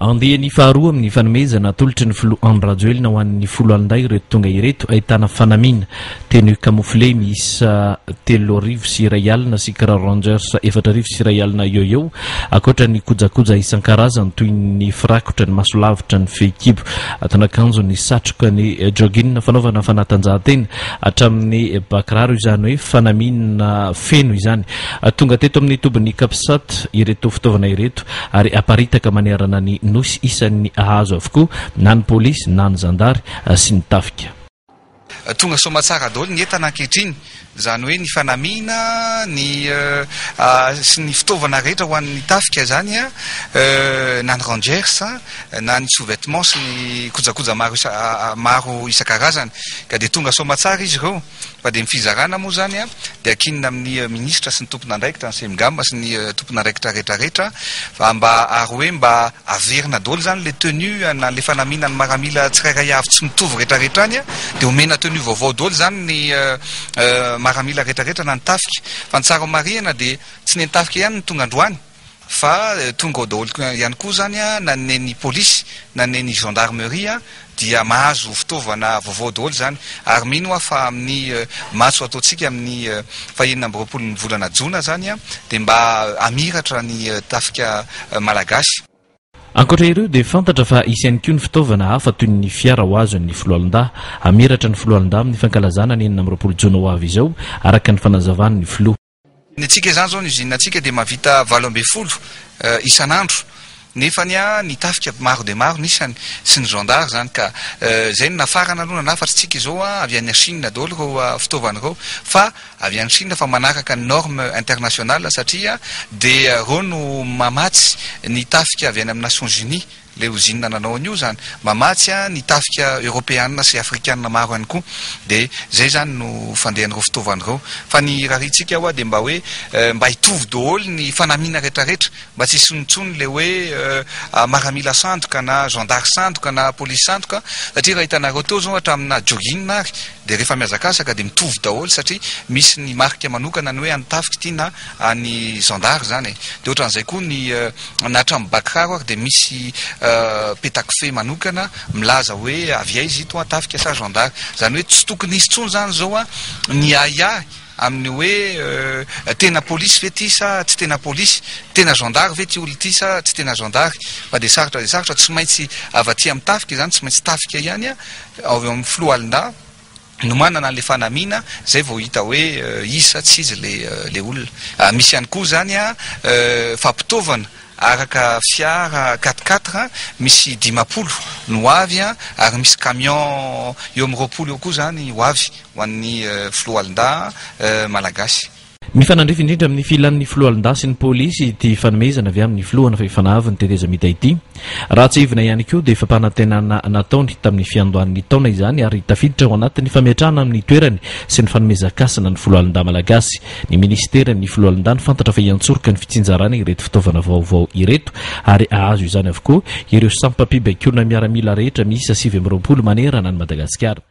Andiany faharoa amin'ny fanomezana atolotry ny filoha Andry Rajoelina ho an'ny foloalindahy ireto tonga ireto, ahitana fanamiana, tenue camouflée miisa 2300 sy kiraro Rangers 1400 eo eo, ankoatra ny kojakoja isan-karazany toy ny firakotra, ny masolavitra, ny fehikibo, atin'akanjo, ny satroka, ny jogging fanaovana fanatanjahantena, hatramin'ny bakiraro, izany hoe fanamiana feno izany. Tonga teto amin'ny tobin'ny Capsat ireto fitaovana ireto ary aparitaka manerana ny Nosy isan'ny ahazo avokoa na ny polisy na ny zandary sy ny tafika. Tonga soamatsara daholo ny entana ankehitriny, izany hoe ny fanamiana, ny sy ny fitaovana rehetra ho an'ny tafika izany, na ny rangers, na ny sous-vêtements sy ny kojakoja maro maro isan-karazany. Ka dia tonga soamatsara izy ireo. Fa dia ny fizarana moa izany dia ankinina amin'ny minisitra sy ny tompon'andraikitra, ny Cemgam sy ny tompon'andraikitra rehetrarehetra fa mba ary hoe mba averina daholo izany ilay tenue na ilay fanamiana ny maramila tsirairay avy tsy mitovy rehetrarehetra any dia omena tenue vaovao daholo izany ny maramila rehetrarehetra na ny tafika. Fa ny tsara homarihana dia tsy ny tafika ihany no tonga androany fa tonga ao daholo ihany koa izany na ny ny polisy na ny ny gendarmerie dia mahazo fitaovana vaovao daholo izany ary mino aho fa amin'ny matso ataontsika amin'ny fahenina amby roapolo ny volana jona izany dia mba hamiratra ny tafika malagasy. Ankoatra ireo dia fantatra fa hisy ihany koa ny fitaovana hafa toy ny fiara ho azon'ny foloalindahy. Hamiratra ny foloalindahy amin'ny fankalazana ny 26 jona ho avy izao, araka ny fanazavan'ny filoha. Ny antsika izany izao ny usine antsika dia mahavita 18 isan'andro nefany ny tafika maro dia maro ny isany sy ny gendarme izany ka izay no nafarana aloha nanafatra tsika izao avy any Chine daholo ireo fitaovana ireo fa avy any Chine fa manaraka ny norme internationale satria dia ireo no mamatsy ny tafika avy any amin'ny Nations Unies Ilay ozinina nanao an'io izany, mamatsy ny tafika eoropeana sy afrikana maro ihany koa. Dia izay izany no fandehan'ireo fitaovana ireo. Fa ny irariantsika ho'a dia mba hoe mba hitovy daholo ny fanamiana rehetrarehetra, mba tsy hisy intsony ilay hoe maramila sandoka na zandary sandoka na polisy sandoka, satria raha hitanareo teo izao hatramina jogging ary dia rehefa mihazakazaka dia mitovy daholo satria misy ny marika manokana ny hoe an'ny tafika ity na an'ny zandary izany e. Dia ohatran'izay koa ny na hatramin'ny bakiraro ary dia misy petakofehy manokana milaza hoe avy aiza ito an, tafika sa gendarme. Izany hoe tsy tokony hisy intsony izany izao an ny ahiahy amin'ny hoe tena polisy ve ity sa tsy tena polisy, tena gendarme ve ity olona ity sa tsy tena gendarme. Fa dia sarotra dia sarotra, tsy maintsy avy aty amin'ny tafika izany, tsy maintsy tafika ihany an, avy ao amin'ny foloalindahy. no manana an'ilay fanamiana zay vao hita hoe izy sa tsy izy le le olona. Misy ihany koa zany fampitaovana araka fiara quatre quatre misy 50 no ho avy ary misy camion eo amin'ny 20 eo koa zany ho avy ho an'ny foloalindahy malagasy. Mifanandrify indrindra amin'ny filan'ny foloalindahy sy ny polisy ity fanomezana avy amin'ny filohana fahefana avo ny tetezamita ity. Raha tsiahivina ihany koa dia fampanantenana nataony tamin'ny fiandohan'ny taona izany ary tafiditra ao anatin'ny fametrahana amin'ny toerany sy ny fanomezan-kasina ny foloalindahy malagasy. Ny minisiteran'ny foloalindahy no fantatra fa hiantsoroka ny fitsinjarana ireto fitaovana vaovao ireto ary hahazo izany avokoa ireo sampam-pibaikoana miaramila rehetra miisa 29 manerana an'i Madagasikara.